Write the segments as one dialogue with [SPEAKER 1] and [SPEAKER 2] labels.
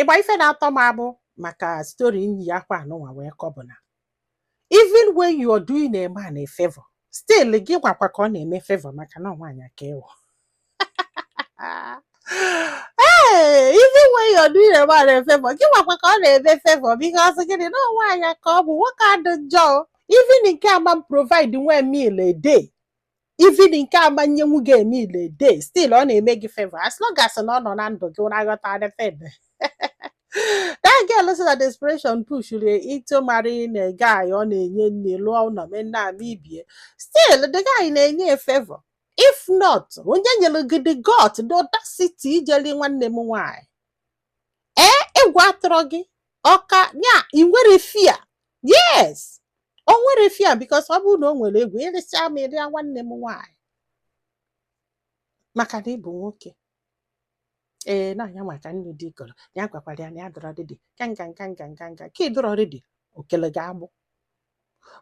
[SPEAKER 1] Ịgba ife na-atọ m agbụ maka story nyi akwa anụnwa wee kọ bụ na even when you are doing a man a favor, still gị gwakwa ka ọ na-eme favor, maka na ọ nwaanyị ka ịwụ. Ee, even when you are doing a man a favor, gị gwakwa ka ọ na-eme favor, because gịnị? Na ọ nwaanyị ka ọ bụ. Nwoke adị njọ. Even nke ama m provide nwe meal a day, even nke ama nyenwu gị a meal a day, still ọ na-eme gị favor, as long as na ọ nọ na ndụ gị. Ụra ghọta the thing. That girl sị na desperation push into marrying a guy ọ na-enye nne, lụọ ụlọ, mee nna ama ibie, still the guy na-enye a favor. If not, onye nyere gị the gut, the audacity ijeli nwanne m nwaanyị? Ee, egwu atụrụ gị ọka nya. Ị nwere fear? Yes, o nwere fear, because ọ bụrụ na o nwere egwu, ịrịsịa m ịrịa nwanne m nwaanyị, maka na ị bụ nwoke. Ee, na-anya maka nne di gọrọ ya, gwakwara ya na ya dọrọ ready ka nga nga nga nga nga ka ị dọrọ ready. Okele ga-agbụ,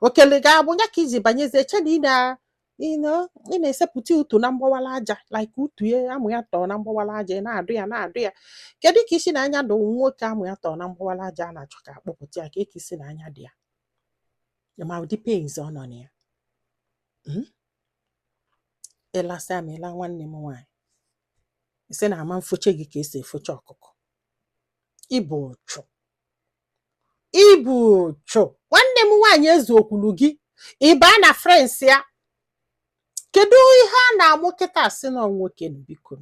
[SPEAKER 1] okele ga-agbụ ya ka iji banyezie che na ị na ị na-esepụta utu na mgbawala aja, like utu ya amụ ya tọọ na mgbawala aja, ị na-adụ ya, na-adụ ya. Kedu ka isi na anya dụ nwoke amụ ya tọọ na mgbawala aja a na-achọ ka akpọpụta ya? Ka isi na anya dị ya ma ụdị pains ọ nọ na ya. Ịlasịa ma ịla nwanne m nwaanyị, sị na ama mfoche gị ka esi efoche ọkụkọ. Ịbụ ụchụ, ịbụ ụchụ. Nwanne m nwaanyị ezuokwulu gị ịbaa na friends ya. Kedu ihe a na-amụ kịta sị nọ nwoke nụ? Biko,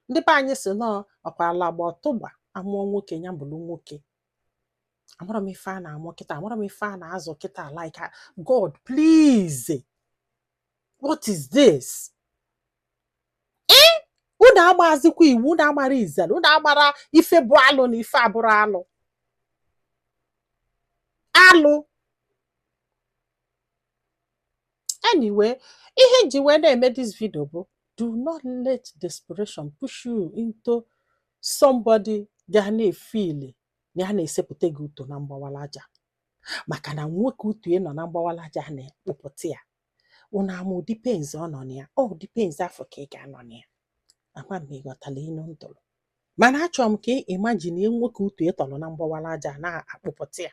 [SPEAKER 1] ndị be anyị sị nọ ọkwa ala gba ọtụgba amụọ nwoke ya bụrụ nwoke. Amara m ife a na-amụ kịta, amara m ife a na-azụ kịta. Like, God, please, what is this? Unu agbazikwa iwu, unu agbara izere, unu agbara ife bụ alụ na ife abụrụ alụ alụ. Anyway, ihe nji wee na-eme this video bụ, do not let desperation push you into somebody ga na-efeel na ya na-esepụta gị uto na mgbawala aja, maka na nwoke utu nọ na mgbawala aja na-ekpụpụta ya. Unu ama ụdị pains ọ nọ na ya? Ọ ụdị pains afọ ka ị ga-anọ na ya. Ama m ịghọtala inu ntụrụ, mana achọrọ m ka ị imagine nwoke utu ịtọrọ na mgbawala aja na-akpụpụta ya.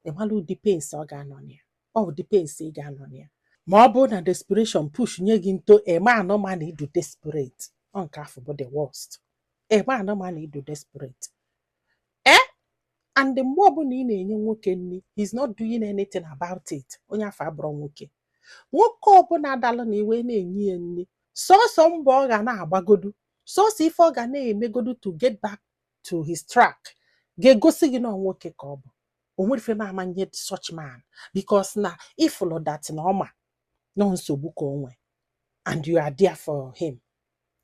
[SPEAKER 1] Ịmala ụdị pains ọ ga-anọ na ya? Ọ ụdị pains ị ga-anọ na ya ma ọ bụrụ na desperation push nye gị nto eme anọ ma na ịdụ desperate. Ọ nke afọ bụ the worst. Eme anọ ma na ịdụ desperate. Eh, and mgbe ọbụla ị na-enye nwoke nri, he's not doing anything about it, onye afọ abụrụ nwoke. Nwoke ọbụla dalụ na iwe na-enye ya nri, sọsọ mbọ ọ ga na-agbagodu, sọsọ ife ọ ga na-emegodu to get back to his track, ga-egosi gị na ọ nwoke ka ọ bụ. O nwere ife m ama nye such man, because na ifụlụ that na ọma nọ nsogbu ka o nwe and you are there for him.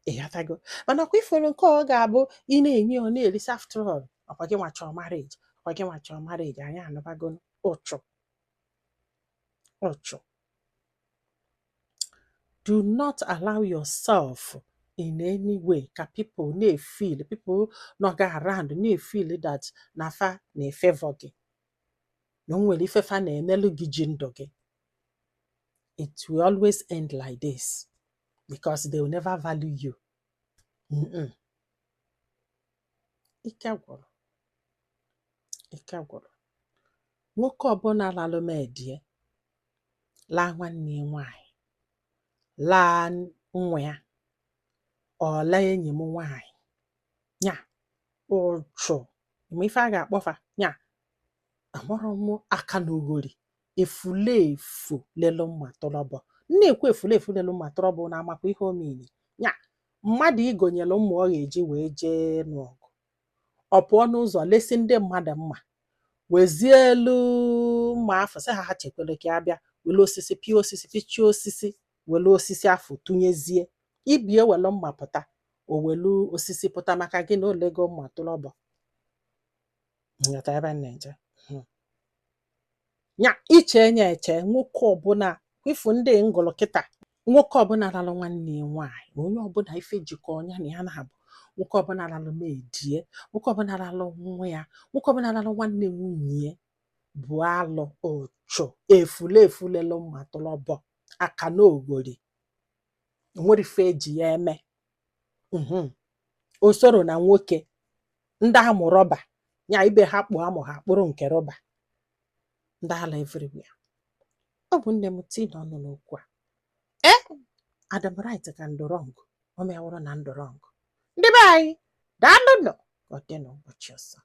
[SPEAKER 1] Ịghọtago? Mana ọkwa ifụlụ nke ọ ga-abụ ị na-enye, ọ na-erisi. After all, ọkwa gị nwa chọọ marriage, ọkwa gị nwa chọọ marriage. Anyị anụbago ụchụ ụchụ. Do not allow yourself in any way ka people na-efeel, people nọga around na-efeel that na fa na-efavor gị, na o nwere ife fa na-emelu gị ji ndụ gị. It will always end like this, because they will never value you. Ike gwụrụ, ike gwụrụ. Nwoke ọbụla lalụ m edie, laa nwanne ya nwaanyị, laa nwa ya, ọ laa enyi m nwaanyị nya ụchụ. Ma ife a ga-akpọfa nya, amarọ m aka na oghori efulefu lelu mma tọrọbọ. M na-ekwu efulefu lelu mma tọrọbọ na amakwa ihe o mean nya. Mmadụ igonyelu mma ọ ga-eji wee jee n'ọgụ, ọ pụọ n'ụzọ lesi ndị mmadụ mma, wezie elu mma afọ sị ha ha chekwere ka ya bịa were osisi pịa osisi, pịchie osisi, were osisi afọ tụnyezie ibie, welu mma pụta, o welu osisi pụta. Maka gị na olego mma tụrọbọ. Nghọta ebe m na-eje? Nya iche nya eche. Nwoke ọbụla ifu ndị ngụlụ kịta, nwoke ọbụla lalụ nwanne ya nwaanyị, ma onye ọbụla ife jikọ ya na ya na-abụ, nwoke ọbụla lalụ medie, nwoke ọbụla lalụ nwa ya, nwoke ọbụla lalụ nwanne nwunye ya, bụ alụ ụchụ efulefu lelu mma tụrọbọ aka na ogori. Onwere ife eji ya eme. O soro na nwoke. Ndị amụ rọba ya ibe ha kpụ amụ ha kpụrụ nke rọba, ndị ala everywhere. Ọ bụ nne m tii n'ọnụ n'okwu a. Ee, Adam right ka ndụ wrong, o mewụrụ na ndụ wrong. Ndị be anyị, daalụ nọ, ka ọ dị n'ụbọchị ọzọ.